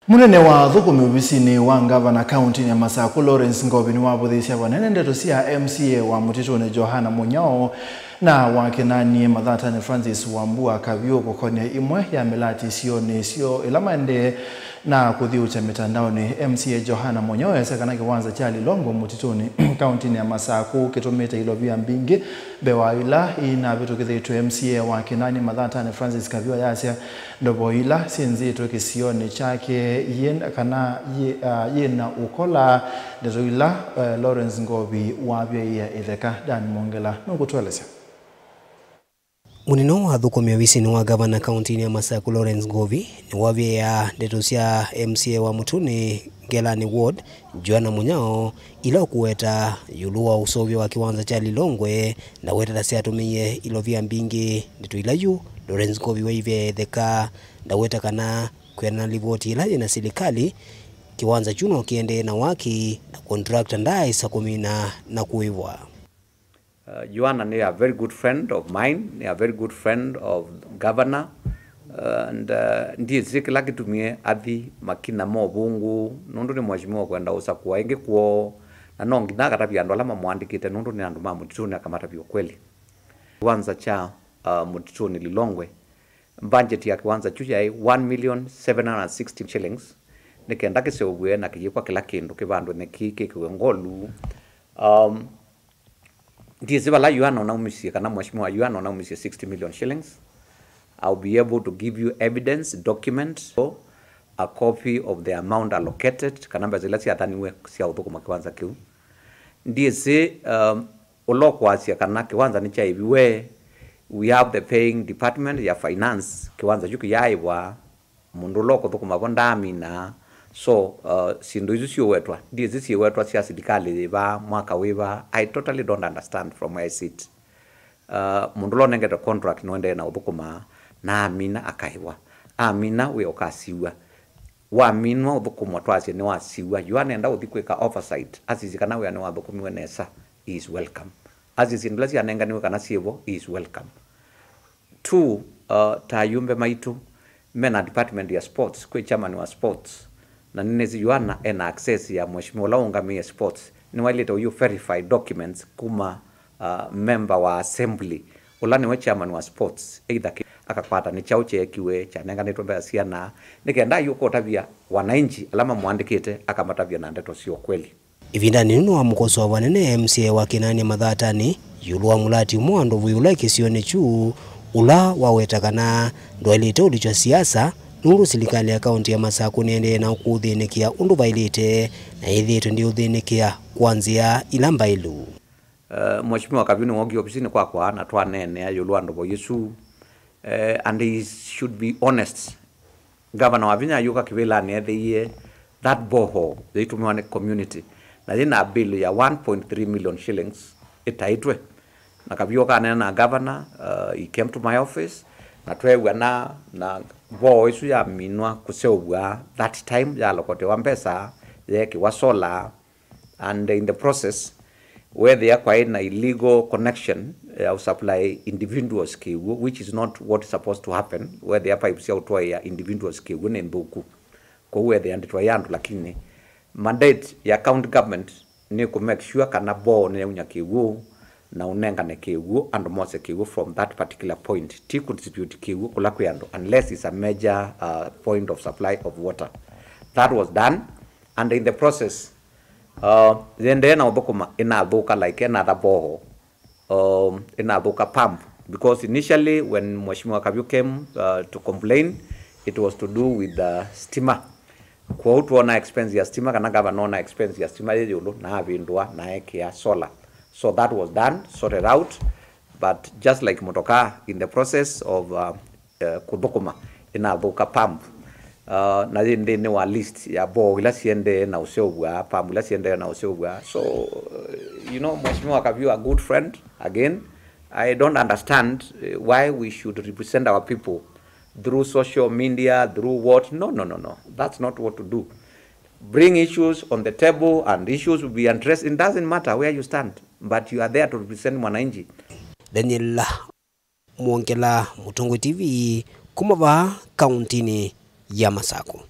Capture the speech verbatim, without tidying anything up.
Mũnene wa athũkũmi ovisinĩ wa ngavana kauntinĩ ya Masaku, Lawrence Ngovi, nĩwavũthĩĩsya vanene ndeto sya M C A wa Mũtitũnĩ, Johana Mũnyao, na wa Kĩnani Mathatanĩ, Francis Wambua Kavyũ, kũkonea imwe ya mĩlati isionĩ syoo ĩla maendee na kũthiũũkya mĩtandaonĩ. M C A Johana Mũnyao easya kana kĩwanza kya Lilongwe Mũtitũnĩ kauntinĩ ya Masaku kĩtũmĩte ilovia mbingĩ mbee wa ila inavĩtũkĩthĩtw'e. M C A wa Kĩnani Mathatanĩ, Francis Kavyũ, ayasya ndovoo ila syĩ nzito kĩsionĩ kyake yĩ kana yĩ, ah, yĩ na ũkola. Ndeto ila, eh, Lawrence Ngovi wavyaĩĩa ĩtheka. Dan Mwongela nũkũtũelesya. Mũnene wa athũkũmi ovisinĩ wa ngavana kauntinĩ ya Masaku, Lawrence Ngovi, nĩwavyaĩaa ndeto sya M C A wa Mũtitũnĩ Ngelani Ward, Johana Mũnyao, ila ũkũweta ĩũlũ wa ũseũvyo wa kĩwanza kya Lilongwe, ndaweta ta syatũmĩie ilovia mbingĩ. Ndeto ila yu Lawrence Ngovi waivyaĩĩa ĩtheka. Ndaweta kana kwĩanana na livoti ĩla yĩ na silikalĩ, kĩwanza kyu no kĩendee na waki, na contractor ndaaĩsa kũmina na kũĩvwa. Uh, Joanna nĩ a very good friend of mine, nĩ a very good friend of governor, uh, and, uh, ndiĩsĩ kĩla kĩtumie athi makina ma ũvũngũ, nũndũ nĩ mheshimiwa kwenda ũsakũa ĩngĩ kwoo, na no nginya akatavya andũ ala mamũandĩkĩte, nũndũ nĩ andũ ma Mũtitũnĩ, akamatavya ũkweli. Kĩwanza kya, uh, Mũtitũnĩ Lilongwe, budget ya kĩwanza kyu yaĩ one million seven hundred sixty shillings, nĩ kenda kĩseũvw'e na kĩyĩkwa kĩla kĩndũ, kĩvandwe nyeki, kĩkĩwe ngolu. Um, Ndiĩsĩ vala Yuan onaumisye, kana mheshimiwa Yuan onaumisye sixty million shillings. I'll be able to give you evidence, document, a copy of the amount allocated, kana mbesa ila syathaniwe sya ũthũkũma kĩwanza kĩu. Ndiĩsĩ, um, ũla ũkwasya kana kĩwanza nĩkyaiviwe. We have the paying department ya finance, kĩwanza kyu kĩyaaĩvwa. Mũndũ ũla ũkũthũkũma vo ndaaminaa. So, uh, syĩndũ isu syĩwetwa, ndiĩsĩ syĩwetwa sya silikalĩ yĩva, mwaka wĩva. I totally don't understand from where I sit. Uh, mũndũ ũla ũnengetwe contract nũendee na ũthũkũma, na amina akaĩwa. Amina wĩa ũkasiw'a. Waminwa ũthũkũmwa twasye nĩwasiw'a. Yu anenda ũthi kwĩka oversight, asisye kana wĩa nĩwathũkũmiwe nesa, he is welcome. Asisye syĩndũ ila syanenganiwe kana syĩvo, he is welcome. Two, uh, ta ayumbe maitũ mena department ya sports, kwĩ chairman wa sports, na nĩnĩsĩ Yuana ena access ya mheshimiwa ũla ũngamĩe sports. Nĩwaĩlĩte ũyu verify documents kuma, uh, member wa assembly, ũla nĩwe chairman wa sports, either kĩ-, akakwata nĩ kyaũ kyeekiwe, kyanenganĩtwe mbesa syana, nĩ kenda ayũka ũtavya wananchi ala mamũandĩkĩte, akamatavya na ndeto sya ũkweli. Ĩvindanĩ yĩu nĩwamũkosoa vanene M C A wa Kĩnani Mathatanĩ ĩũlũ wa mũlati ũmwe wa ndovu ĩũla ĩ kĩsionĩ kyu, ũla waweta kana ndwaĩlĩte ũlikya siasa, nũndũ silikalĩ ya kaũntĩ ya Masaku nĩendeee na kũũthĩnĩkĩa ũndũ vaĩlĩte, na yĩthĩĩtwe ndĩũthĩnĩkĩa kwa nzĩa ila mbaĩlu. Eh, Mheshimiwa Kavyũ nĩwookie ovisinĩ kwakwa na twaneenea ĩũlũ wa ndovo ĩsu. Eh, and he should be honest. Gavana Wavinya ayũka kĩvĩlanĩ eethĩie that borehole yĩitũmĩwa nĩ community, na yĩna bill ya one point three million shillings ĩtaĩtwe. Na Kavyũ akaneena na gavana, uh, he came to my office, na tweew'ana, na borehole ĩsu yaminwa kũseũvw'a that time, yalokotewa mbesa, yeekĩwa solar, and in the process, weethĩa kwaĩ na illegal connection ya ũsupply individuals kĩw'ũ, which is not what is supposed to happen. Weethĩa pipe sya ũtwaĩa individuals kĩw'ũ nĩ nthũku. Kwoou weethĩa ndĩtwaĩa andũ, lakini mandate ya county government nĩ kũ make sure kana bore nĩyaunya kĩw'ũ na ũnengane kĩw'ũ, andũ mose kĩw'ũ from that particular point, ti kũ distribute kĩw'ũ kũla kwĩ andũ, unless it's a major, uh, point of supply of water. That was done, and in the process, uh, yendee na ũthũkũma, ĩnathũka like another borehole, um, ĩnathũka pump, because initially when Mheshimiwa Kavyũ came, uh, to complain, it was to do with the stima. Kwoou twona expense ya stima, kana gavana ona expense ya stima yĩ ĩũlũ, na avĩndũa na ekĩa solar. So that was done, sorted out, but just like motokaa, in the process of, uh, eh, kũthũkũma, ĩnathũka pump. Uh, na yĩ nthĩnĩ wa list ya bore ila siendee na ũseũvw'a, pump ila siendee na ũseũvw'a. So, uh, you know, Mheshimiwa Kavyũ, a good friend, again, I don't understand, uh, why we should represent our people through social media, through what? No, no, no, no. That's not what to do. Bring issues on the table and issues will be addressed. It doesn't matter where you stand, but you are there to represent mwananchi. Daniel Mwongela, Mũtongoi T V, kuma vaa kauntinĩ ya Masaku.